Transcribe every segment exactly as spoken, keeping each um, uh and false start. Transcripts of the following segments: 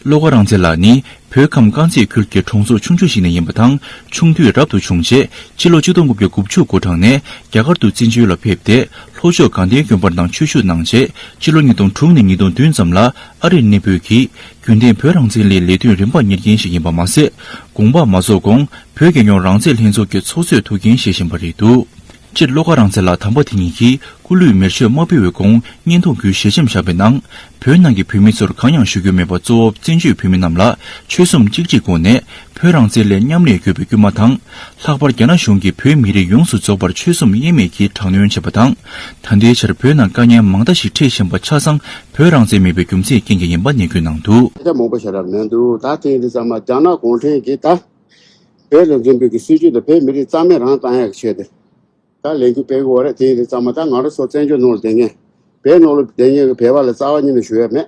བློ་དགའ་རང་བཙན་ལགས་ནི་བོད་ཁམས་དཀར་མཛེས་ཁུལ་གྱི་གྲོང་ཚོ་ཆུང་ཆུང་ཞིག་ནས་ཡིན་པ་དང་། ཆུང་དུས་རབ་ཏུ་བྱུང་རྗེས་སྤྱི་ལོ་ཆིག་སྟོང་དགུ་བརྒྱ་དགུ་བཅུ་གོ་གྲངས་ནས་རྒྱ་གར་དུ་བཙན་བྱོལ་ལ་ཕེབས་ཏེ། ལྷོ་ཕྱོགས་དགའ་ལྡན་དགོན་པར་ནང་ཆོས་ཞུགས་གནང་རྗེས་སྤྱི་ལོ་ཉིས་སྟོང་དྲུག་ནས་ཉིས་སྟོང་བདུན་ཙམ་ལ་ཨ་རིར་གནས་སྤོས་ཀྱིས་རྒྱུན་ལྡན་བོད་རང་བཙན་སླད་ལས་དོན་རིམ་པ་གཉེར་མཁན་ཞིག་ཡིན་པ་མ་ཟད། དགོངས་པ་མ་རྫོགས་གོང་བོད་རྒྱལ་ཡོངས་རང་བཙན་ལྷན་ཚོགས་ཀྱི་ཚོགས་གཙོས་ཐུགས་འགན་བཞེས་བཞིན་པ་རེད་འདུག་སྤྱིར་བློ་དགའ་རང་བཙན་ལགས་དམ་པ་དེ་ཉིད་ཀྱིས་སྐུ་ལུས་མེར་མཆོད་མ་ཕུལ་བའི་གོང་བརྙན་ཐུང་བརྒྱུད་ཞལ་ཆེམས་བཞག་པའི་ནང་། བོད་ནང་གི་བོད་མི་ཚོར་གང་ཡང་ཞུ་རྒྱུ་མེད་པ་གཙོ་བོ་བཙན་བྱོལ་བོད་མི་རྣམས་ལ་ཆོལ་གསུམ་གཅིག་སྒྲིལ་སྒོ་ནས་བོད་རང་བཙན་སླད་མཉམ་ལས་དགོས་པའི་སྐུལ་མ་དང་། ལྷག་པར་རྒྱ་ནག་གཞུང་གིས་བོད་མི་རིགས་ཡོངས་སུ་རྫོགས་པར་ཆོལ་གསུམ་དབྱེ་མེད་ཀྱིས་དྲག་གནོན་བྱས་པ་དང་། ད་ལྟའི་ཆར་བོད་ནང་དཀའ་ངལ་མང་དག་ཞིག་འཕྲད་བཞིན་པ་ཆ་ཚང་བོད་རང་བཙན་མེད་པའི་རྒྱུ་མཚན་རྐྱེན་གྱིས་ཡིན་པ་གནས་ཚུལ་ནང་དུ། ད་མང་པོ་ཞེ་དྲག་མེད་འདུག་ད་ཐེངས་འདི་ཚང་མ་རྒྱ་ནག་གུང་ཁྲན་གྱིས་ད་བོད་ལ་འཛིན་པའི་གི་སྲིད་ཇུས་དེ་བོད་མི་རིགས་རྩ་མེད་རང་བཏང་ཡག་གི་ཆེད་དུ། ད་ལས་འགུལ་སྤེལ་གི་ཡོད་རེད། དེ་ཡིན་དུས་ཙམ་པ་ད་ང་རང་ཚོ་བཙན་བྱོལ་ནང་ལ་བསྡད་མཁན། བོད་ནང་ལ་བསྡད་མཁན་གྱི་བོད་པ་ལ་རྩ་བ་ཉིད་ནས་ཞུ་ཡ་མེད།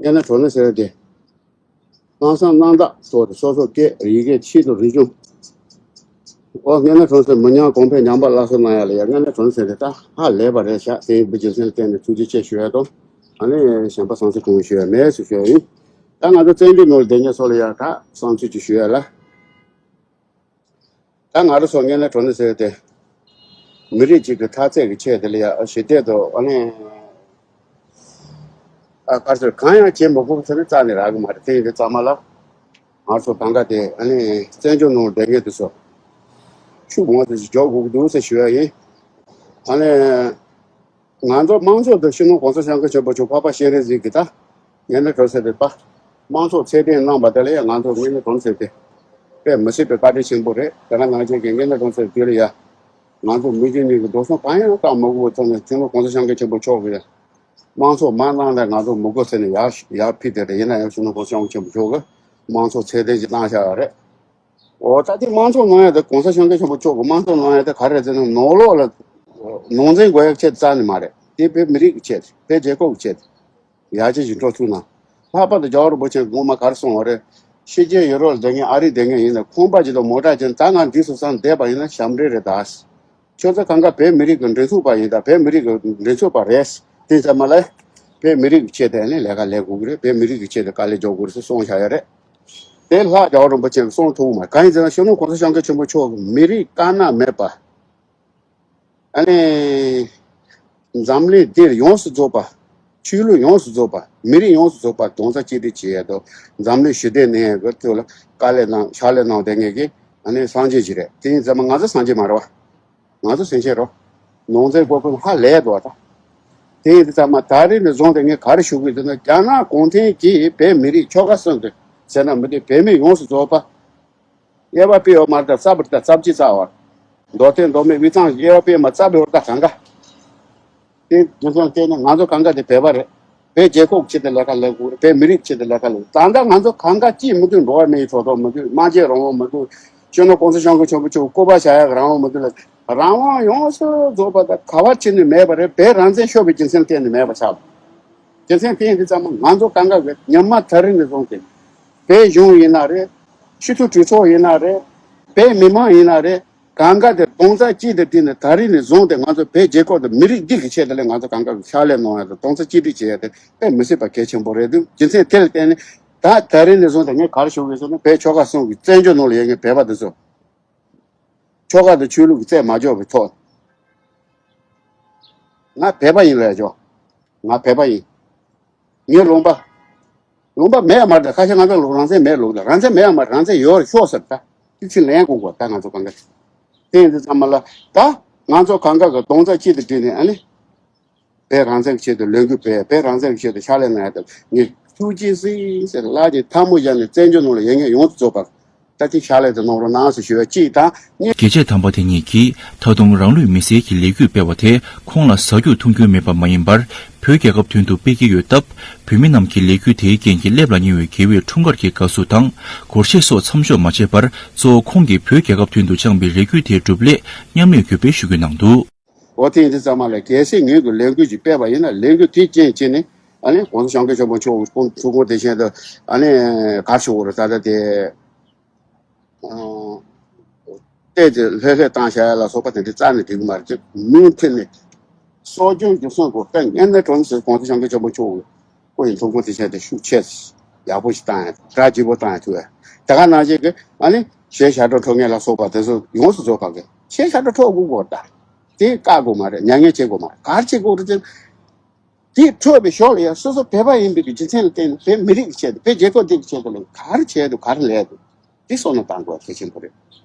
དངོས་གནས་དྲང་གནས་ཟེར་ཏེ། སྣང་བསམ་རྣམ་དག་སོགས་སོ་སོ་སྐད་ཡི་གེ་ཆེད་དུ་རིག་གཞུང་། ཨོ་དངོས་གནས་དྲང་གནས་མི་ཉམས་གོང་འཕེལ་ཉམས་པ་སླར་གསོ་གནང་ཡ་ལ་ཡ་དངོས་གནས་དྲང་གནས་ཟེར་ཏེ་ད་ཧ་ལས་པ་རེད་ཤག་དེ་ཡིན་པའི་རྒྱུ་མཚན་ལ་བརྟེན་ནས་ཐུགས་རྗེ་ཆེ་ཞུ་ཡ་དང་། ཨ་ནི་གཞན་པ་བསམ་ཚུལ་གང་ཞུ་ཡ་མེད་ཟེར་ཞུ་ཡ་ཡིན། ད་ང་ཚོ་བཙན་བྱོལ་ནང་ལ་བསྡད་མཁན་ཚོ་ལ་ཡ་ད་བསམ་ཚུལ་ཅིག་ཞུ་ཡ་ལ། ད་ང་རང་ཚོ་དངོས་གནས་དྲང་གནས་ཟེར་ཏེ། མི་རིགས་གཅིག་གི་མཐའ་ཚད་ཀྱི་ཆེད་དེ་ལ་ཡ་ཞི་བདེ་དང་ཨ་ནི། ཨ་དཀར་ཟེར་གང་ཡང་བྱེད་མི་དགོས་ཟེར་ནས་རྩ་ནས་རག་གི་མ་རེད། དེ་ཡིན་དུས་ཙམ་པ་ལ། ང་ཚོ་གང་ག་དེ་ཨ་ནི་བཙན་བྱོལ་ནང་བསྡད་མཁན་དེ་ཚོ། ཤུགས་མང་དུ་ཞིག་འཇོག་དགོས་ཀྱི་འདུག་ཟེར་ཞུ་ཡ་ཡིན། ཨ་ནི། ང་ཚོ་དམངས་གཙོ་དང་སྤྱི་ནོར་༸གོང་ས་༸སྐྱབས་མགོན་ཆེན་པོ་མཆོག་འཕགས་པ་སྤྱན་རས་གཟིགས་ཀྱི་ད་ངན་ན་གྲོང་གསེབ་པའི་པ། དམངས་གཙོ་ཚད་ལྡན་གནང་བ་དེ་ལ་ཡང་ང་ཚོ་ངན་ན་གྲོང་གསེབ་དེ་དཔེ་མི་སྲིད་པའི་བཀའ་དྲིན་ཆེན་པོ་རེད། དེ་ག་ནང་བཞིན་གྱི་ངན་ན་གྲོང་གསེབ་དེ་ལ་ཡང་ང་ཚོ་མི་རྒྱུ་གཉིས་ཀྱི་འགྲོ་སོང་གང་ཡང་བཏང་མ་དགོས་པའི་ཐོག་ནས་སྤྱི་ནོར་༸གོང་ས་༸སྐྱབས་མགོན་ཆེན་པོ་མཆོག་གིས་དམངས་གཙོ་མ་གནང་ན་ང་ཚོ་མི་དགོས་ཟེར་ནས་ཡར་ཡར་ཕུལ་དེ་རེད། ཡིན་ན་ཡང་སྤྱི་ནོར་༸གོང་ས་༸སྐྱབས་མགོན་ཆེན་པོ་མཆོག་གིས་དམངས་གཙོ་ཚད་ལྡན་ཞིག་གནང་བཞག་ཡོད་རེད། འོ་ད་དེ་དམངས་གཙོ་གནང་ཡ་དེ་༸གོང་ས་༸སྐྱབས་མགོན་ཆེན་པོ་མཆོག་གི་དམངས་གཙོ་གནང་ཡ་དེ་ག་རེ་རེད་ཟེར་ན་ནང་ལོགས་ལ་ནང་འཛིང་དགོས་ཡ་ཆེད་རྩ་ནས་མ་རེད། དེ་བོད་མི་རིགས་ཀྱི་ཆེད་བོད་རྒྱལ་ཁབ་ཀྱི་ཆེད་ཡར་རྒྱས་ཀྱི་འགྲོ་ཐུབ་ན། ལྷག་པར་དུ་རྒྱལ་བ་རིན་པོ་ཆེ་ངོ་མ་ག་རེ་གསུངས་པ་རེད། ཕྱི་རྒྱལ་ཡུ་རོབ་ལ་བསྡད་མཁན་ཨ་རི་བསྡད་མཁན་ཡིན་ན་ཁང་པ་ཅིག་དང་མོ་ཊ་ཅིག་ད་ང་འདི་སོ་སང་བསྡད་པ་ཡིན་ན་ཞབས་འདྲེན་རེད་ད། ཁྱོད་ཚོ་གང་ག་བོད་མི་རིགས་ཀྱི་མགྲིན་ཚབ་པ་ཡིན་ད་བོད་མི་རིགས་ཀྱི་མགྲིན་ཚབ་པ་རེད། དེ་ཚང་མ་ལ་བོད་མི་རིགས་ཀྱི་ཆེད་དུ་ནི་ལས་ཀ་ལས་དགོས་ཀྱི་རེད། བོད་མི་རིགས་ཀྱི་ཆེད་དུ་དཀའ་ལས་རྒྱག་དགོས་རེད་ཟེར་གསུངས་བཞག་ཡོད་རེད། དེ་ལྷག་རྒྱལ་བ་རིན་པོ་ཆེ་གིས་གསུངས་ཐུབ་མ་གང་ཡིན་ཟེར་ན་སྤྱི་ནོར་༸གོང་ས་༸སྐྱབས་མགོན་ཆེན་པོ་མཆོག་གིས་མི་རིགས་དཀར་ནག་མེད་པ། ཨ་ནི། འཛམ་གླིང་འདིར་ཡོངས་སུ་རྫོགས་པ། ཆོས་ལུགས་ཡོངས་སུ་རྫོགས་པ་མི་རིགས་ཡོངས་སུ་རྫོགས་པ་རྡོག་རྩ་གཅིག་སྒྲིལ་བྱེད་ཡས་དང་འཛམ་གླིང་ཞི་བདེ་གནས་ཡས་ཀྱི་ཐོག་ལ་དཀའ་ལས་གནང་ཕྱག་ལས་གནང་བསྡད་མཁན་གྱི་ཨ་ནི་སངས་རྒྱས་ཅིག་རེད། དེ་ཡིན་ཙང་མ་ང་ཚོ་སངས་རྒྱས་མ་རེད་བ། ང་ཚོ་སེམས་ཅན་རོ། ནང་ཚན་གོ་ཕུན་ཧ་ལས་འདུག་བ་ད། དེ་ཡིན་དུས་ཙམ་མ་ད་རེས་ནས་བཟུང་སྟེ་ངས་ག་རེ་ཞུ་གི་ཡོད་ཟེར་ན་རྒྱ་ནག་གུང་ཁྲན་གྱིས་བོད་མི་རིགས་ཆོལ་ཁ་གསུམ་དུ་ཟེར་ན་མི་འདུག་བོད་མི་ཡོངས་སུ་རྫོགས་པ། དབྱེ་བ་སྤེལ་ཡོད་མ་རེད་ད། རྩ་བར་ད་རྩ་བར་གཅིག་རྩ་བར། མདོ་སྟོད་མདོ་སྨད་དབུས་གཙང་དབྱེ་བ་སྤེལ་མ་རྩ་བར་ད་གང་ག་དེ་རྒྱུ་མཚན་བལྟས་ན་ང་ཚོ་གང་ག་དེ་བོད་པ་རེད། བོད་རྒྱལ་ཁབ་ཆེད་དུ་ལས་ཀ་ལས་དགོས་རེད། བོད་མི་རིགས་ཆེད་དུ་ལས་ཀ་ལས་དགོས། ད་ལྟ་ང་ཚོ་གང་ག་ཅིས་མི་འདུག་འགྲོ་བ་མིའི་ཐོབ་ཐང་མི་འདུག་སྨྲ་བརྗོད་རང་དབང་མི་འདུག་སྤྱི་ནོར་༸གོང་ས་༸སྐྱབས་མགོན་ཆེན་པོ་མཆོག་སྐུ་པར་བཞག་ཡག་རང་དབང་མི་འདུག་ལ། རང་དབང་ཡོངས་སུ་རྫོགས་པ་དང་ག་བ་ཕྱིན་ནས་མེད་པ་རེད། བོད་རང་བཙན་ཤོར་བའི་རྒྱུ་མཚན་བརྟེན་ནས་མེད་པ་ཆགས། རྒྱུ་མཚན་དེ་ཡིན་དུས་ཙམ་པ་ང་ཚོ་གང་ག་གི་ཉི་མ་ད་རིང་ནས་བཟུང་སྟེ། བོད་གཞུང་ཡིན་ན་རེད། སྤྱི་འཐུས་གྲོས་ཚོགས་ཡིན་ན་རེད། བོད་མི་མང་ཡིན་ན་རེད། གང་ག་དེ་རྡོག་རྩ་གཅིག་ཏུ་བསྒྲིལ་ནས་ད་རིང་ནས་བཟུང་སྟེ་ང་ཚོ་བོད་རྒྱལ་ཁབ་དང་མི་རིགས་འདི་གི་ཆེད་དུ་ལས་ང་ཚོ་གང་ག་གི་ཕྱག་ལས་གནང་ཡ་དང་རྡོག་རྩ་གཅིག་སྒྲིལ་བྱེད་ཡ་དེ་དཔེ་མི་སྲིད་པ་གལ་ཆེན་པོ་རེད་འདུག་རྒྱུ་མཚན་དེ་ལ་བརྟེན་ནས་ད་ད་རིང་ནས་བཟུང་སྟེ་ངས་ག་རེ་ཞུ་གི་ཡོད་ཟེར་ན་བོད་ཆོལ་ཁ་གསུམ་གྱི་བཙན་བྱོལ་ནང་ལ་ཡོད་མཁན་བོད་པ་འདི་ཚོ། ཆོལ་ཁ་དང་ཆོས་ལུགས་ཀྱི་རྩད་མ་འཇོག་པའི་ཐོག་ང་བོད་པ་ཡིན་ལབ་ཡ་ཆོག་ང་བོད་པ་ཡིན། ངའི་ལུང་པ། ལུང་པ་མེད་ཡ་མ་རེད། ཁ་ཤས་ང་ཚོ་ལུང་རང་བཙན་མེད་ལུགས་ལ་རང་བཙན་མེད་ཡ་མ་རེད། རང་བཙན་ཡོད་རེད་ཤོག་ཟེར་ད། དེ་ཚིག་ལན་དགོས་གོ་ད་ང་ཚོ་གང་ག་དེ་ཡིན་དུས་ཙམ་པ་ལ་ད་ང་ཚོ་གང་ག་གི་རྡོག་རྩ་གཅིག་ཏུ་བསྒྲིལ་ནས་ཨ་ནི། བོད་རང་བཙན་གྱི་ཆེད་དུ་ལས་འགུལ་སྤེལ། བོད་རང་བཙན་གྱི་ཆེད་དུ་ཕྱག་ལས་གནང་ཡ་དང་ངས་ཐུགས་རྗེ་གཟིགས་ཟེར་ལག་གི་ཐལ་མོ་སྦྱར་ནས་བཙན་བྱོལ་ནང་ལ་ཡོད་མཁན་ཡོངས་སུ་རྫོགས་པར་ད་ཅིག་ཕྱག་ལས་དེ་གནང་རོགས་གནང་ཟེར་ཞུ་བ་གཅིག་དང་། རྒྱལ་གཅེས་དམ་པ་དེ་ཉིད་ཀྱིས་ད་དུང་རང་ལུས་མེར་སྲེག་གི་ལས་འགུལ་སྤེལ་བ་དེ་ཁོང་ལ་ཟ་རྒྱུ་འཐུང་རྒྱུ་མེད་པ་མ་ཡིན་པར་བོད་རྒྱལ་ཁབ་དོན་དུ་སྤེལ་གྱི་ཡོད་སྟབས། བོད་མི་རྣམས་ཀྱིས་ལས་འགུལ་དེའི་རྐྱེན་གྱིས་སླེབས་ལ་ཉེ་བའི་དགེ་བའི་འཁྲུངས་སྐར་གྱི་དགའ་བསུ་དང་སྒོར་གཞས་སོགས་མཚམས་འཇོག་མ་བྱས་པར་གཙོ་བོ་ཁོང་གིས་བོད་རྒྱལ་ཁབ་དོན་དུ་བཅངས་པའི་རེ་སྐུལ་དེའི་སྒྲུབ་སླད་མཉམ་ལས་དགོས་པའི་ཞུ་སྐུལ་གནང་འདུག་འོ་དེ་ཡིན་དུས་ཙམ་པ་ལ་གལ་སྲིད་ངེད་ཀྱི་ལས་འགུལ་ཅིག་སྤེལ་བ་ཡིན་ན་ལས་འགུལ་དེའི་རྐྱེན་བྱས་ནས་ཨ་ནི་༸གོང་ས་༸སྐྱབས་མགོན་ཆེན་པོ་མཆོག་གི་ཐུགས་དགོངས་དེ་བཞིན་དུ་ཨ་ནི་ག་རེ་ཞུ་དགོས་རེད་ད་ལྟ་དེ། ཨ་བལྟས་ཏེ་ལྷོད་ལྷོད་བཏང་བཞག་ཡ་ལ་སོགས་པ་དེ་འདྲ་རྩ་ནས་འགྲིག་གི་མ་རེད། མུ་མཐུད་ནས་གསོ་སྐྱོང་རྒྱུན་སྲུང་དགོས། དཔེ་ངན་ནས་གྲོང་ཟེར་༸གོང་ས་༸སྐྱབས་མགོན་ཆེན་པོ་མཆོག་གི་སྐུ་ཡི་ཐུགས་དགོངས་དེ་བཞིན་དུ་ཤུགས་ཆེ། ཡག་པོ་ཞིག་བཏང་ཡ། གྲ་རྒྱས་པོ་བཏང་ཡ་ཐུབ་ཡ། ད་ག་ནང་བཞིན་གི་ཨ་ནི་གཞས་ཞབས་བྲོ་འཁྲབ་མཁན་ལ་སོགས་པ་དེ་ཚོ་ཡོངས་སུ་རྫོགས་པ་གི་གཞས་ཞབས་བྲོ་འཁྲབ་དགོས་གོ། ད་དེ་བཀག་དགོས་མ་རེད། མྱ་ངན་བྱེད་དགོས་མ་རེད། ག་རེ་བྱེད་དགོས་རེད་ཟེར་ན། དེ་འཁྲབ་པའི་ཞོར་ལ་ཡང་སོ་སོ་བོད་པ་ཡིན་པའི་གི་རྒྱུ་མཚན་ལ་བརྟེན་ནས། བོད་མི་རིགས་ཀྱི་ཆེད་དུ། བོད་རྒྱལ་ཁབ་འདི་གི་ཆེད་དུ་ལ་ག་རེ་བྱས་འདུག་ག་རེ་ལས་འདུག་དེ་བསམ་བློ་གཏང་དགོས་པ་གལ་ཆེན་པོ་རེད།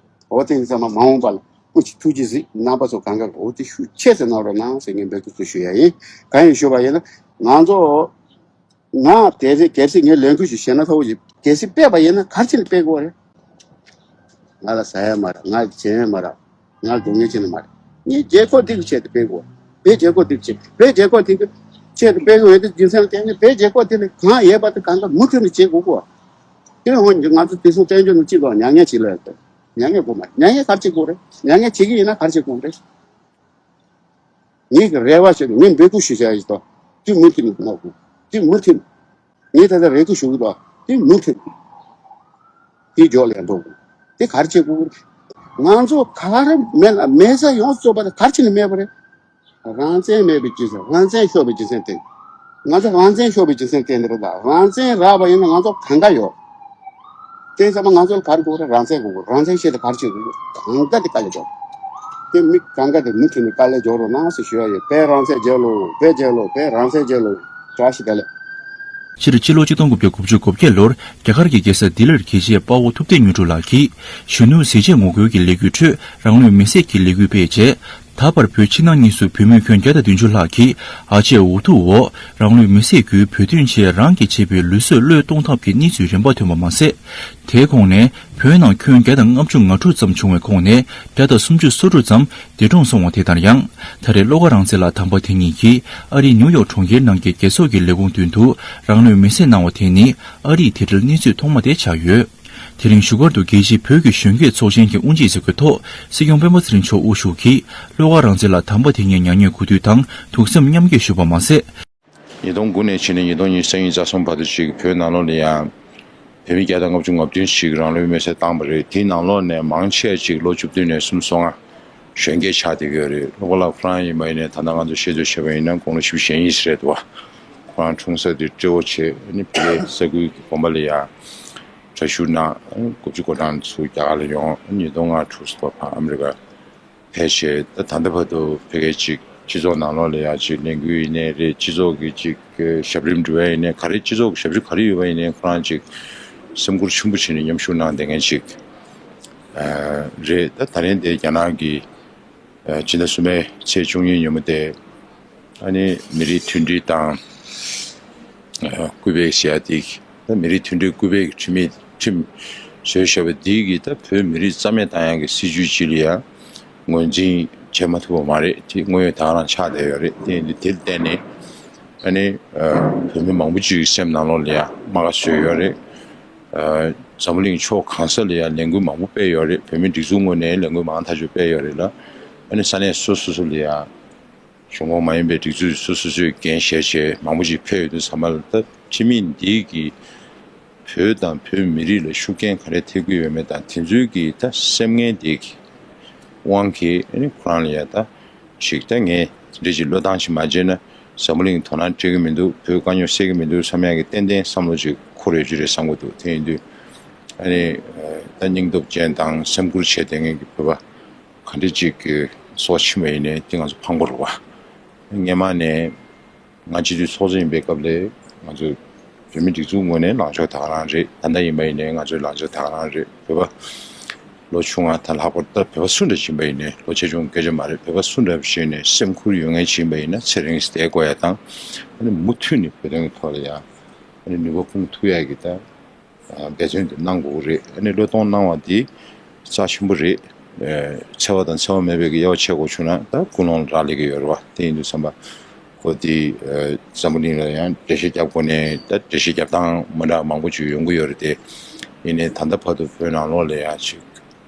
འོ་དེ་ཡིན་ཙང་མ་འོངས་པ་ལ་སྐུ་མཁྱེན་ཐུགས་རྗེ་གཟིགས། རྣམ་པ་ཚོ་གང་ག་འོ་དེ་ཤུགས་ཆེ་ཙམ་གནང་རོགས་གནང་ཟེར་ངས་འབོད་སྐུལ་ཞུ་ཡ་ཡིན། གང་ཡིན་ཞུས་པ་ཡིན་ན། ང་ཚོ་ང་དེ་རེད། གལ་སྲིད་ངས་ལས་འགུལ་ཞིག་བྱས་ན་ཐོག་ཅིག་གལ་སྲིད་སྤེལ་བ་ཡིན་ན་ག་རེ་བྱས་ནས་སྤེལ་དགོས་རེད། ང་ལ་ཟ་ཡ་མ་རག་ང་ལ་བྱེད་ཡ་མ་རག་ང་ལ་སྡུག་བསྔལ་ཅི་ནས་མ་རེད། ངས་རྒྱལ་ཁབ་འདི་གི་ཆེད་དུ་སྤེལ་དགོས། བོད་རྒྱལ་ཁབ་འདི་གི་ཆེད། བོད་རྒྱལ་ཁབ་འདི་གི་ཆེད་དུ་སྤེལ་དགོས་ཡོད་དེ། རྒྱུ་མཚན་ལ་བརྟེན་ནས་བོད་རྒྱལ་ཁབ་འདི་ལ་གང་ཡོད་པ་དེ་གང་ག་མུ་མཐུད་ནས་བྱེད་དགོས་གོ། དེ་འོན་ཀྱང་ང་ཚོ་དེ་སོང་བཙན་བྱོལ་ནང་སྤྱི་ཚོགས་མྱ་ངན་བྱེད་ལ་ཡོད་དེ། མྱ་ངན་དགོས་མ་རེད། མྱ་ངན་ག་རེ་བྱེད་དགོས་རེད། མྱ་ངན་བྱེད་ཀྱི་ཡིན་ན་ག་རེ་བྱེད་དགོས་རེད། ངེད་ཀྱི་རེ་བ་ཞིག་ངས་འབོད་སྐུལ་ཞུ་བྱ་ཡིན་ཏོ། དེ་མུ་མཐུད་ནས་གནང་དགོས། དེ་མུ་མཐུད་ནས། ངས་ད་ལྟ་རེ་སྐུལ་ཞུ་གི་འདུག་དེ་མུ་མཐུད་ནས། དེ་མགྱོགས་ལས་འགྲོ་དགོས། དེ་ག་རེ་བྱེད་དགོས། ང་ཚོ་ག་རེ་མེད་ལ་མེད་ས་ཡོངས་སུ་རྫོགས་པ་དེ་ག་རེ་བྱས་ནས་མེད་པ་རེད། རང་བཙན་མེད་པའི་རྒྱུ་མཚན། རང་བཙན་ཤོར་བའི་རྒྱུ་མཚན་དེ། ང་ཚོ་རང་བཙན་ཤོར་བའི་རྒྱུ་མཚན་དེ་འདི་རེད། ད་རང་བཙན་རག་པ་ཡིན་ན་ང་ཚོ་གང་ག་ཡོད། དེ་ཚང་མ་ང་ཚོ་ལ་ག་རེ་དགོས་རེད། རང་བཙན་དགོས་རེད། རང་བཙན་ཆེད་དུ་ག་རེ་བྱེད་དགོས་རེད། གང་ག་དེ་དཀའ་ལས་རྒྱོབ། དེ་མི་གང་ག་དེ་མུ་མཐུད་ནས་དཀའ་ལས་རྒྱོབ་རོགས་གནང་ཟེར་ཞུ་ཡ་ཡོད། བོད་རང་བཙན་རྒྱལ་ལོ། བོད་རྒྱལ་ལོ། བོད་རང་བཙན་རྒྱལ་ལོ། བཀྲ་ཤིས་བདེ་ལེགས། སྤྱིར་སྤྱི་ལོ་གཅིག་སྟོང་དགུ་བརྒྱ་གོ་བརྒྱད་ལོར་རྒྱ་གར་གྱི་རྒྱལ་ས་ལྡི་ལིར་དགེ་བཤེས་དཔའ་བོ་ཐུབ་བསྟན་དངོས་གྲུབ་ལགས་ཀྱིས་གཞོན་ནུ་གཟི་བརྗིད་ངོ་རྒོལ་གྱི་ལས་འགུལ་ཁྲོད་རང་ལུས་མེར་སྲེག་གི་ལས་འགུལ་སྤེལ་རྗེས། ད་བར་བོད་ཕྱི་ནང་གཉིས་སུ་བོད་མི་ཁྱོན་བརྒྱ་དང་བདུན་ཅུ་ལྷག་གིས་ཨ་ཆད་འུ་ཐུག་འོག་རང་ལུས་མེར་སྲེག་བརྒྱུད་བོད་དོན་ཆེད་རང་གིས་བྱས་པའི་ལུས་སྲོག་བློས་གཏོང་ཐབས་ཀྱི་གནས་ཚུལ་རིམ་པ་ཐོན་པ་མ་ཟད། དེའི་ཁོངས་ནས་བོད་ནང་ཁྱོན་བརྒྱ་དང་ལྔ་བཅུ་ང་དྲུག་ཙམ་བྱུང་བའི་ཁོངས་ནས་བརྒྱ་དང་སུམ་ཅུ་སོ་དྲུག་ཙམ་འདས་གྲོངས་སོང་བ་དེ་ལྟར་ཡང་། ད་རེས་བློ་དགའ་རང་བཙན་ལགས་དམ་པ་དེ་ཉིད་ཀྱིས་ཨ་རིའི་ནིའུ་ཡོག་གྲོང་ཁྱེར་ནང་གི་རྒྱལ་ཚོགས་ཀྱི་ལས་ཁུངས་མདུན་དུ་རང་ལུས་མེར་སྲེག་གནང་བ་དེ་ནི་ཨ་རིའི་དེ་འབྲེལ་གནས་ཚུལ་ཐོག་མ་དེ་ཆགས་ཡོད། དེ་རིང་བཞུགས་སྒར་དུ་རྒྱལ་སྤྱིའི་བོད་ཀྱི་གཞོན་སྐྱེས་ཚོགས་ཆེན་གྱི་དབུ་འབྱེད་མཛད་སྒོའི་ཐོག་སྲིད་སྐྱོང་སྤེན་པ་ཚེ་རིང་མཆོག་དབུ་བཞུགས་ཀྱིས་བློ་དགའ་རང་བཙན་ལགས་དམ་པ་དེ་ཉིད་མྱ་ངན་གུས་འདུད་དང་ཐུགས་བསམ་མཉམ་སྐྱེད་ཞུས་པ་མ་ཟད། ཉིས་སྟོང་དགུ་ནས་ཕྱིན་ནས་ཉིས་སྟོང་ཉི་ཤུ་རྩ་གཉིས་རྩ་གསུམ་བར་དུ་ཅིག་བོད་ནང་ལོགས་ལ་ཡང་བོད་མི་བརྒྱ་དང་ལྔ་བཅུ་ང་བདུན་ཞིག་རང་ལུས་མེར་སྲེག་བཏང་བ་རེད། དེའི་ནང་ལོགས་ནས་མང་ཆེ་ཅིག་ལོ་བཅུ་བདུན་ནས་སུམ་ཅུ་སོ་ལྔ་གཞོན་སྐྱེས་ཆགས་བསྡད་ཀྱི་ཡོད་རེད། བློ་དགའ་ལགས་ཁོ་རང་ཡིན་པ་ཡིན་ནའི་ད་ལྟ་ང་ཚོ་ཤེས་ཚོད་བྱས་པ་ཡིན་ན་དགུང་ལོ་བཞི་བཅུ་ཞེ་གཉིས་རེད་འདུག་བ། ཁོ་རང་འཁྲུངས་ས་དེ་ཏྲེ་ཧོར་བྱས། ཨ་ནི་ཕ་གིའི་ས་ཁུལ་གྱི་དགོན་པ་ལ་ཡང་གྲྭ་ཞུགས་གནང་། ཨ་ནི་དགུ་བཅུ་གོ་གྲངས་ཚུར་རྒྱ་གར་ལ་ཡོང་། ཨ་ནི་ཉིས་སྟོང་ལྔ་དྲུག་ཙམ་པ་ཕར་ཨ་མི་རི་ཀ་ཕེབས་བྱས། ད་ད་ལྟ་བར་དུ་ཕ་གིའི་ཅིག་སྤྱི་ཚོགས་ནང་ལོགས་ལ་ཡང་ཅིག་ལས་འགུལ་ཡིན་ནའི་རེད། སྤྱི་ཚོགས་ཀྱི་ཅིག་ཞབས་རིམ་སྒྲུབ་ཡ་ཡིན་ནའི་ག་རེ། སྤྱི་ཚོགས་ཀྱི་ཞབས་ཞུ་ག་རེ་ཡོད་པ་ཡིན་ནའི་ཁོ་རང་ཅིག་སེམས་ཁུར་ཆེན་པོ་བྱས་ནས་མཉམ་ཞུགས་གནང་བསྡད་མཁན་ཅིག་རེད། ད་ད་རིང་དེ་རྒྱ་ནག་གི་ཨ་ཕྱི་ཟླ་གསུམ་པའི་ཚེས་བཅུ་གཉིས་ཉིན་མོ་དེ། ཨ་ནི་མི་རིགས་མཐུན་སྒྲིལ་དང་ཨ་སྐུལ་སྤེལ་ཟེར་ཡ་དེ། ད་མི་རིགས་མཐུན་སྒྲིལ་སྐུལ་སྤེལ་གྱི་ཁྲིམས་མི་ཁྲིམས་བཟོས་བཞག་པ་འདི་གིས་ད་བོད་མི་རིགས་རྩ་མེད་བཏང་ཡག་གི་སྲིད་ཇུས་ཅིག་ལ་ཡང་ངོས་འཛིན་བྱེད་མ་ཐུབ་པ་མ་རེད། དེ་དངོས་ཡོད་ད་ག་རང་ཆགས་བསྡད་ཡོད་རེད། དེ་ཡིན་དུས་དེ་ལ་བརྟེན་ནས་ཨ་ནི་ཨ་བོད་མི་མང་པོ་ཅིག་གི་སེམས་ནང་ལོགས་ལ་ཡང་རྨ་ཁ་བཟོས་ཡོད་རེད། ཨ་འཛམ་བུ་གླིང་ཕྱོགས་གང་ས་ལ་ཡང་ལས་འགུལ་མང་པོ་སྤེལ་ཡོད་རེད། བོད་མིའི་སྒྲིག་འཛུགས་ངོས་ནས་ལས་འགུལ་མང་ཐག་ཆོད་སྤེལ་ཡོད་རེད་ལ། ཨ་ནི་ས་གནས་སོ་སོ་སོ་ལ་ཡང་གཞུང་ཁོངས་མ་ཡིན་པའི་སྒྲིག་འཛུགས་སོ་སོ་སོས་འགན་བཞེས་བྱས་མང་པོ་ཅིག་ཕེབས་ཡོད་དུས་ཙམ་པ་ལ། ད་ཁྲིམས་མི་འདི་གིས་བོད་དང་བོད་མི་རིགས་ལ་ཤུགས་རྐྱེན་ག་རེ་ཐེབས་ཀྱི་ཡོད་མེད་དང་། དེ་ཚོའི་གི་ད་སེམས་ངན་འདི་གི་དབང་གིས་ཨ་ནི་ཁོ་རང་ལ་ཡང་ད་ཞིག་ད་ངས་འདི་འདྲ་ཅིག་བློས་བཏང་ཞིག་མ་བྱས་ན་འཛམ་བུ་གླིང་དོ་སྣང་སྤྲད་ཀྱི་མི་འདུག་བོད་དཀའ་རྙོག་སེལ་གྱི་མི་འདུག་བསམ་ཡག་གི་ཏན་ཏན་བསམ་བློ་ཅིག་འཁོར་ཡོད་ཀྱི་རེད་བསམ་གྱི་འདུག་དེ་ཡིན་དུས་ཨ་ནི་ད་སྙིང་སྟོབས་ཅན་དང་སེམས་ཁུར་བྱས་བསྡད་མཁན་གྱི་བོད་པ་ག་འདྲ་ཅིག་གི་སྲོག་ཕྱིན་པ་ཡིན་ནའི་དེ་ང་ཚོ་ཕངས་པོ་རེད་བ། སྔོན་མ་ནས་ང་སྤྱི་འཐུས་ཚོགས་གཙོ་ཡིན་པའི་སྐབས་ལ་ང་ཚོ་བོད་མི་སྒྲིག་འཛུགས་ངོས་ནས་ལངས་ཕྱོགས་ད་ག་རང་རེད། ད་ལྟ་ཡིན་པ་ཡིན་ནའི་ང་ཚོའི་ལངས་ཕྱོགས་ད་ག་རང་རེད། བོད་པ་ལོ་ཆུང་བ་དང་ལྷག་པར་ད་བོད་པ་སུ་འདྲ་ཞིག་ཡིན་པ་ཡིན་ནའི་ལོ་ཆེ་ཆུང་སྐད་ཆ་མ་རེད། བོད་པ་སུ་འདྲ་ཞིག་ཡིན་ནའི་སེམས་ཁུར་ཡོད་མཁན་ཞིག་ཡིན་པ་ཡིན་ན་ཚེ་རིང་ཞིག་བསྡད་དགོས་ཡ་དང་། ཨ་ནི་མུ་མཐུད་ནས་བོད་དོན་གྱི་ཐོག་ལ་ཡང་ཨ་ནི་ནུས་པ་སྤུངས་ཐུབ་ཡ་གི་ད་འབད་བརྩོན་དེ་གནང་དགོས་ཀྱི་རེད། ཨ་ནི་བློས་གཏོང་གནང་བ་འདི་རྩ་ཆེན་པོ་རེད། ཨ་འཚེ་བ་དང་འཚེ་བ་མེད་པའི་གི་དབྱེ་བ་ཕྱེ་དགོས་བྱུང་ན་ད་ཀུན་སློང་ལ་རག་ལས་ཀྱི་ཡོད་རེད་བ། དེ་ཡིན་དུས་ཙམ་པ་ཁོ་འདི་ཨ་འཛམ་བུ་གླིང་ལ་ཡང་འགྲེལ་བཤད་རྒྱབ་དགོས་ནས་ད་འགྲེལ་བཤད་རྒྱབ་སྟངས་མི་འདྲ་མང་པོ་ཅིག་ཡོང་གི་ཡོད་རེད་དེ། ཡིན་ནའི་ད་ལྟ་བར་དུ་བོད་ནང་ལོགས་ལ་ཡང་ཅིག་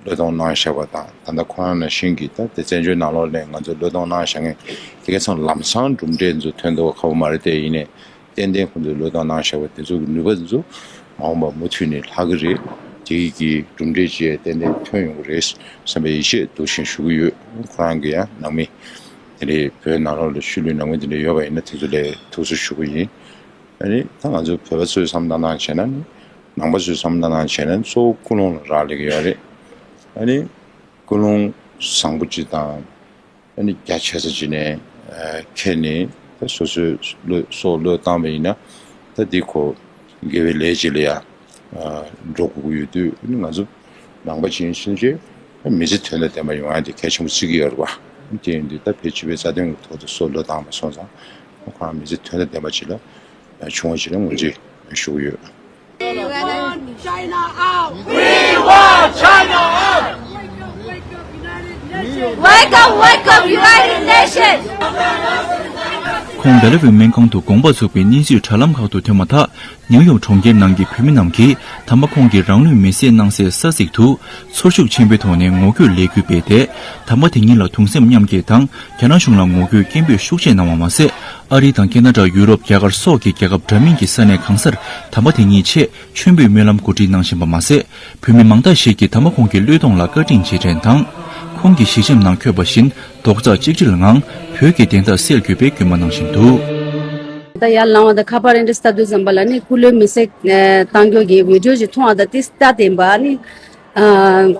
བློས་གཏོང་གནང་བཞག་པ་དང་། ད་ལྟ་ཁོ་རང་ནང་བཞིན་གྱི་ད་དེ་བཙན་བྱོལ་ནང་ལོགས་ནས་ང་ཚོས་བློས་གཏོང་གནང་བཞག་མཁན་དེ་ག་ཚང་ལམ་སང་གྲུབ་འབྲས་ཚོ་ཐོན་ཐུབ་པ་ཁག་པོ་མ་རེད་དེ། ཡིན་ནའི་ཏན་ཏན་ཁོང་ཚོས་བློས་གཏོང་གནང་བཞག་པ་དེ་ཚོ་གི་ནུས་པ་དེ་ཚོ་མ་འོངས་པ་མུ་མཐུད་ནས་ལྷག་གི་རེད། དེ་གི་གྲུབ་འབྲས་ཅིག་ཏན་ཏན་ཐོན་ཡོང་གི་རེད་བསམ་པའི་ཡིད་ཆེས་འདུག་བཞིན་ཞུ་གི་ཡོད། ཁོ་རང་གི་ཡང་ནང་མི་དེ་འདྲའི་བོད་ནང་ལོགས་ལ་ཤུལ་ལུས་ནང་མི་དེ་འདྲ་ཡོད་པ་ཡིན་ན་དེ་ཚོ་ལ་ཐུགས་གསོ་ཞུ་གི་ཡིན། ཨ་ནི་ད་ང་ཚོ་བོད་པ་ཚོའི་བསམ་བློ་བཏང་སྟངས་བྱས་ན་ནི། ནང་པ་ཚོའི་བསམ་བློ་བཏང་སྟངས་བྱས་ན་ནི་གཙོ་བོ་ཀུན་སློང་ལ་རག་ལས་ཀྱི་ཡོད་རེད། ཨ་ནི་ཀུན་སློང་བཟང་པོ་ཅིག་དང་། ཨ་ནི་རྒྱ་ཆེ་ས་ཅིག་ནས་ཨ་ཁྱེར་ནས་ད་སོ་སོའི་བློས་སྲོག་བློས་བཏང་བ་ཡིན་ན། ད་འདི་ཁོ་དགེ་བའི་ལས་ཅིག་ལ་ཡ་ཨ་འགྲོ་དགོས་ཀྱི་ཡོད་དུས། ཨ་ནི་ང་ཚོ་ནང་པ་ཅིག་ཡིན་ཕྱིན་ཆད་མི་ཚེ་དོན་དང་ལྡན་པ་ཡོང་ཡ་དེ་གལ་ཆེན་པོ་བརྩི་གི་ཡོད་རེད་བ། དེ་ཡིན་དུས་ད་བོད་སྤྱི་པའི་རྩ་དོན་གྱི་ཐོག་ཏུ་སྲོག་བློས་བཏང་བ་སོང་ཙང་། ཁོ་རང་མི་ཚེ་དོན་དང་ལྡན་པ་ཅིག་ལ་བྱུང་བ་ཅིག་ལ་ངོས་འཛིན་ཞུ་གི་ཡོད། We want China out! We want China out! Wake up, wake up, United Nations! Wake up, wake up, United Nations! ཁོང་སྦེ་ལ་ཝུའུ་སྨན་ཁང་དུ་དགོངས་པ་ཚུགས་པའི་གནས་ཚུལ་དྲ་ལམ་ཁག་ཏུ་ཐོན་མ་ཐག། ནིའུ་ཡོག་གྲོང་ཁྱེར་ནང་གི་བོད་མི་རྣམས་ཀྱིས་དམ་པ་ཁོང་གིས་རང་ལུས་མེར་སྲེག་གནང་སའི་ས་ཚིགས་དུ་ཚོར་ཤུགས་ཆེན་པོའི་ཐོག་ནས་ངོ་རྒོལ་ལས་འགུལ་སྤེལ་ཏེ། དམ་པ་དེ་ཉིད་ལ་གདུང་སེམས་མཉམ་སྐྱེད་དང་། རྒྱ་ནག་གཞུང་ལ་ངོ་རྒོལ་སྐད་འབོད་ཤུགས་ཆེ་གནང་བ་མ་ཟད། ཨ་རི་དང་ཁེ་ན་ཌ། ཡུ་རོབ། རྒྱ་གར་སོགས་ཀྱི་རྒྱལ་ཁབ་འདྲ་མིན་གྱི་ས་གནས་གང་སར་དམ་པ་དེ་ཉིད་ཆེད་མཆོད་འབུལ་སྨོན་ལམ་གོ་སྒྲིག་གནང་བཞིན་པ་མ་ཟད། བོད་མི་མང་དག་ཞིག་གིས་དམ་པ་ཁོང་གི་བློས་གཏོང་ལ་བཀའ་དྲིན་རྗེས་དྲན་དང་། ཁོང་གི་ཞལ་ཆེམས་ནང་འཁོད་པ་བཞིན་རྡོག་རྩ་གཅིག་སྒྲིལ་ངང་བོད་ཀྱི་བདེན་མཐའ་གསལ་དགོས་པའི་སྐུལ་མ་གནང་བཞིན་འདུག། ད་ཡར་ལངས་པ་དང་ཁ་པར་འདི་ལྟ་དུས་ཙམ་པ་ལ་ནི་སྐུ་ལུས་མེར་སྲེག་བཏང་རྒྱུ་གི་བི་ཌིའོ་ཞིག་མཐོང་བ་དང་། དེ་ལྟ་བསྟན་པ་ནི།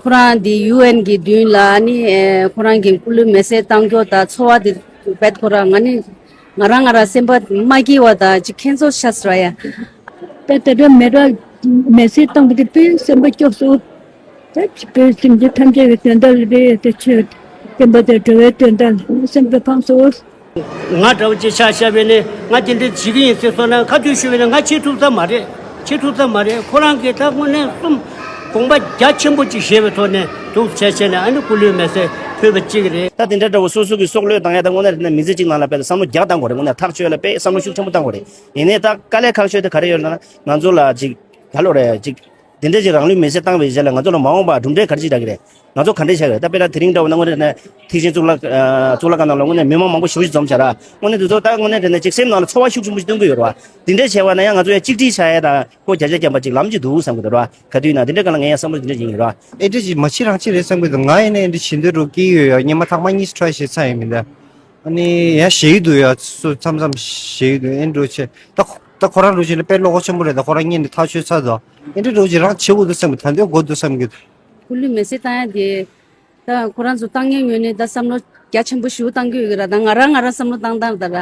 ཁོ་རང་འདི་ཡུ་ཨེན་གྱི་མདུན་ལ་ནི་ཁོ་རང་གི་སྐུ་ལུས་མེར་སྲེག་བཏང་རྒྱུ་དང་ཚོར་བ་དེ་བེད་ཁོ་རང་ང་ནི་ང་རང་ང་རང་སེམས་པ་མ་སྐྱིད་པ་དང་ཅིག་ཁྱད་མཚར་ཤ་ཟེར་བ་ཡ། ད་ལྟ་མེ་རག་མེ་སྲེག་བཏང་པ་དེ་དཔེ་སེམས་པ་སྐྱོ་སོང་། ད་དཔེ་སེམས་ཅན་ཐམས་ཅད་ཀྱི་དོན་དག་ལ་རེད་དེ། ཆོས་བསྟན་པ་དང་འགྲོ་བའི་དོན་དག་ལ་སེམས་པ་ཕངས་སོང་། ང་འདྲ་བོ་ཅིག་ཆ་བཞག་པས་ནི་ང་དེ་འདྲ་བྱེད་ཀྱི་ཡིན་ཟེར་སོང་ན། ཁ་ཐུག་ཞུ་བས་ནི་ང་བྱེད་ཐུབ་ས་མ་རེད། བྱེད་ཐུབ་ས་མ་རེད། ཁོ་རང་གིས་ད་དངོས་གནས་གསུམ་དགོངས་པ་རྒྱ་ཆེན་པོ་ཅིག་བཞེས་པའི་ཐོག་ནས་འདུག་བྱས་བྱས་ནས་ཨ་ནི་སྐུ་ལུས་མེར་སྲེག་ཕུལ་བ་གཅིག་རེད། ད་དེ་འདྲ་འདྲ་བོ་སོ་སོ་གི་སྲོག་བློས་བཏང་ཡ་ད་དངོས་གནས་རེད་ན་མི་ཚེ་གཅིག་ནང་ལ་དཔེ་བསམ་བློ་རྒྱག་བཏང་དགོས་རེད། དངོས་གནས་ཐག་ཆོད་ལ་དཔེ་བསམ་བློ་ཤུགས་ཆེན་པོ་བཏང་དགོས་རེད། ཡིན་ནའི་ད་དཀའ་ལས་ཁག་ཤོས་དེ་ག་རེ་ཡོད་ལབ་ན། ང་ཚོ་ལ་ཅིག་ག་ལོ་རེད་ཅིག་དེ་འདྲ་ཅིག་རང་ལུས་མེར་སྲེག་བཏང་བའི་རྗེས་ལ་ང་ཚོ་ལ་མ་འོངས་པ་གྲུབ་འབྲས་ག་རེ་ཅིག་རག་གི་རེད། ང་ཚོ་ག་འདྲས་བྱ་གི་རེད། ད་དཔེར་ན་དེ་རིང་འདྲ་བོ་ན་དངོས་གནས་ན་ཐེག་ཆེན་གཙུག་ལག་ཨ་གཙུག་ལག་ཁང་ནང་ལ་དངོས་གནས་མི་མང་མང་པོ་ཞེ་པོ་ཅིག་འཛོམས་བྱ་ར། དངོས་གནས་དེ་ཚོ་ད་དངོས་གནས་དེ་ནས་ཅིག་སེམས་ནང་ལ་ཚོར་བ་ཤུགས་ཆེན་པོ་ཞིག་སྟོན་གི་ཡོད་རེད་བ། དེ་འདྲས་བྱས་པ་ན་ཡང་ང་ཚོ་ཡང་གཅིག་སྒྲིལ་བྱ་ཡ་དང་སྒོ་རྒྱ་ཆེར་བརྒྱབ་པ་ཅིག་ལམ་ཅིག་འདུག་བསམ་གི་འདུག་ར། ག་དུས་ཡིན་ན་དེ་འདྲས་ག་ལ་ངས་ཡང་བསམ་བློ་དེ་འདྲས་ཡིན་ར། ཨེ་འདྲས་ཅིག་མ་བྱེད་རང་བྱེད་རེད་བསམ་གི་འདུག་ང་ཡིན་ན་ཨེ་འདྲས་བྱེད་འདོད་འགྲོ་སྐྱེ་ཡོད་ཡ། སྔོན་མ་ཐེངས་མ་གཉིས་ཊ་རའི་བྱས་ཚར་ཡིན་མིན་ད། ཨ་ནི་ཡང་ཞེད་ཀྱི་འདུག་ཡ། སོ་མཚམས་མཚམས་ཞེད་ཀྱི་འདུག་ཨེ་འདྲ་བྱས་ད་ཁོ་ད་ཁོ་རང་འདྲ་བྱས་ན་དཔེ་བློ་ཁོག་ཆེན་པོ་རེད། ད་ཁོ་རང་སྔོན་ནས་ཐག་ཆོད་ཚར་འདུག་ཨེ་འདྲ་འདྲ་བྱས་རང་བྱེད་དགོས་འདུག་བསམ་གི། ད་འདོད་དགོས་འདུག་བསམ་གི། སྐུ་ལུས་མེར་སྲེག་བཏང་ཡ་དེ་ད་ཁོ་རང་ཚོ་བཏང་མཁན་ངོས་ནས་ད་བསམ་བློ་རྒྱ་ཆེན་པོ་ཞེ་པོ་བཏང་གི་ཡོད་གི་ར། ད་ང་རང་ང་རང་བསམ་བློ་བཏང་སྟངས་ད་ར།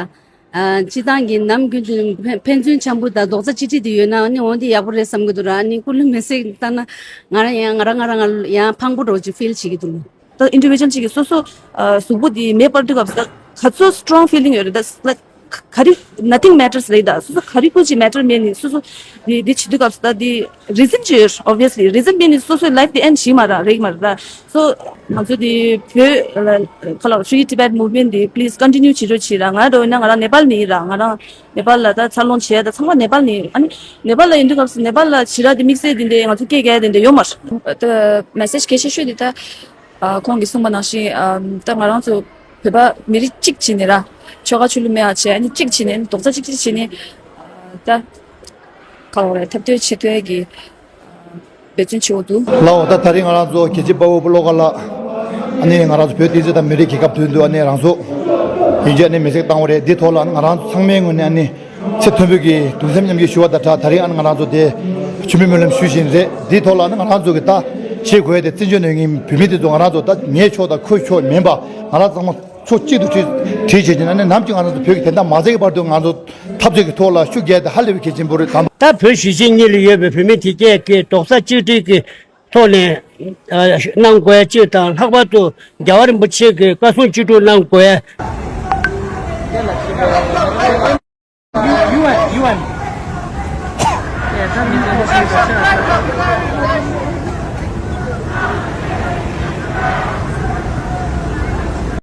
ཨ་སྤྱིར་བཏང་གི་ནམ་རྒྱུན་དུ་ཕན་ཕན་ཚུན་འཆམ་པོ་དང་རྡོག་རྩ་གཅིག་སྒྲིལ་དེ་ཡོད་ན་ཨ་ནི་འོ་འདི་ཡག་པོ་རེད་བསམ་གི་འདུག་ར། ཨ་ནི་སྐུ་ལུས་མེར་སྲེག་བཏང་ན་ང་རང་ཡང་ང་རང་ང་རང་ཡང་ཕངས་པོ་འདྲ་བོ་ཅིག་ཕིལ་བྱེད་ཀྱི་འདུག་ད་ཨིན་ཌི་བི་ཇུ་ཨལ་གཅིག་གིས་སོ་སོ་ཨ་གཟུགས་པོ་འདི་མེ་སྤར་དུས་སྐབས་སུ་ག་ཚོད་སི་ཊོང་ཕི་ལིང་ཡོད་རེད། ད་ལའིཀ་ག་རེ་nothing matters རེད། ད་སོ་སོ་ག་རེ་ཀུན་གྱིས་མེ་ཊར་མེད་ནི་སོ་སོ་འདི་འདི་བྱེད་དུས་སྐབས་སུ་ད་འདི་རི་ཛིན་ཅིག་ཡོད། ཨོབ་བི་ཡ་སི་ལི་རི་ཛིན་མེད་ནི་སོ་སོའི་ལའིཕ་འདི་ཨེན་ཌི་བྱེད་མ་ར་རེད་མ་རེད། ད་སོ་ང་ཚོ་འདི་བོད་ལ་ག་ལ་Free Tibet Movement འདི་པི་ལི་སི་ཀོན་ཊི་ནིའུ་བྱེད་རོགས་བྱེད་ར། ང་འདྲ་བོ་ཡིན་ན་ང་རང་ནེ་པཱལ་མི་ཡིན་ར། ང་རང་ནེ་པཱལ་ལ་ད་འཚར་ལོངས་བྱས་ད་ཚང་མ་ནེ་པཱལ་ནི་ཨ་ནི་ནེ་པཱལ་ལ་ཡིན་དུས་སྐབས་སུ་ནེ་པཱལ་ལ་བྱེད་ར་འདི་དམིགས་བསལ་འདི་འདྲའི་ང་ཚོ་སྐད་རྒྱག་ཡ་འདི་འདྲ་ཡོད་མ་རེད། ད་མེ་སེ་ཇི་གལ་ཆེ་ཤོས་འདི་ད། ཨ་ཁོང་གིས་གསུངས་པ་ནང་བཞིན་ཨ་ད་ང་རང་ཚོ་བོད་པ་མི་རིགས་གཅིག་བྱས་ནས་ར། ཆོལ་ཁ་ཆོས་ལུགས་མེད་པ་བྱས། ཨ་ནི་གཅིག་བྱས་ནས་རྡོག་རྩ་གཅིག་སྒྲིལ་བྱས་ནས་ཨ་ད་ག་རེ་འཐབ་རྩོད་བྱེད་ཐུབ་ཡ་གི་འབད་བརྩོན་བྱེད་དགོས་འདུག་ལའོ། ད་དེ་རིང་ང་རང་ཚོ་རྒྱལ་གཅེས་དཔའ་བོ་བློ་དགའ་ལགས། ཨ་ནི་ང་རང་ཚོ་བོད་བསྟན་སྲིད་དང་མི་རིགས་རྒྱལ་ཁབ་དོན་དུ་ཨ་ནི་རང་ཚོ་ཡིན་གཅིག་ཨ་ནི་མེ་སྲེག་བཏང་བ་རེད། འདིའི་ཐོག་ལ་ཨ་ནི་ང་རང་ཚོ་ཚང་མའི་ངོས་ནས་ཨ་ནི། ཚེ་མཐོན་པོའི་གི་གདུང་སེམས་མཉམ་སྐྱེད་ཞུ་བ་དང་སྦྲགས་ད་རེས་ཨ་ནི་ང་རང་ཚོ་དེ་མཆོད་མེ་སྨོན་ལམ་ཞུ་བཞིན་རེད། འདིའི་ཐོག་ལ་ཨ་ནི་ང་རང་ཚོ་གི་ད་བྱེད་དགོས་དེ་བཙན་བྱོལ་ནང་གི་བོད་མི་དེ་ཚོ་ང་རང་ཚོ་ད་ངའི་ཕྱོགས་དང་ཁོའི་ཕྱོགས་མིན་པ་ང་རང་ཚང་མ་ཕྱོགས་གཅིག་ཏུ་གྲིལ་གྲིལ་བྱེད་ཀྱི་ན་ནི་ནམ་ཅིག་ང་རང་ཚོ་བོད་ཀྱི་བདེན་མཐའ་མ་གསལ་གྱི་བར་དུ་ང་ཚོ་འཐབ་རྩོད་ཀྱི་ཐོག་ལ་ཤུགས་རྒྱག་དེ་ཧ་ལས་པའི་གལ་ཆེན་པོ་རེད། དམ། ད་བོད་གཞིས་བྱེས་གཉིས་ལ་ཡོད་པའི་བོད་མི་དེ་གས་ཀྱིས་རྡོག་རྩ་གཅིག་སྒྲིལ་གྱི་ཐོག་ནས་གནང་དགོས་ཅིག་དང་། ལྷག་པར་དུ་རྒྱལ་བ་རིན་པོ་ཆེ་གི་བཀའ་གསུང་བཅུ་དྲུག་གནང་དགོས།